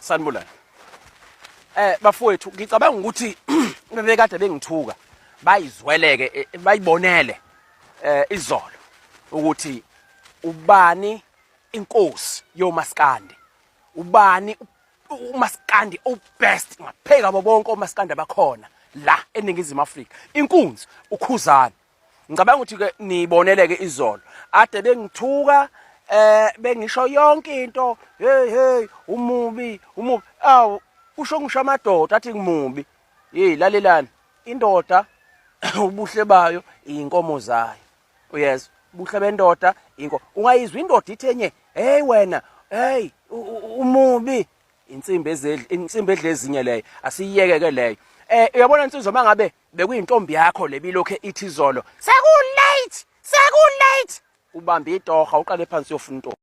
Sanibonani. Bafowethu ngicabanga ukuthi bebekade bengithuka bayizweleke bayibonele izolo ukuthi ubani inkosi yomaskandi, ubani umaskandi obest ngapheka kwabo bonke omaskandi abakhona la eNingizimu Afrika, inkunzi uKhuzani. Ngicabanga ukuthi ke niboneleke izolo ade bengithuka, bengisho yonke into, hey hey, umubi umubi, awu usho ngisho amadoda athi ngimubi. Hey, lalelani, indoda ubuhle bayo inkomo zayo, uyezwa? Ubuhle bendoda inko ungayizwa indoda ithi enye, hey wena, hey umubi, insimbi ezedla insimbi edla ezinye leyo, asiyiyeke ke leyo. Uyabona insizwa, mangabe bekuyintombi yakho lebilokhe ithi izolo seku late, seku late, ubambe itoha uqale phansi uyofuna intombi.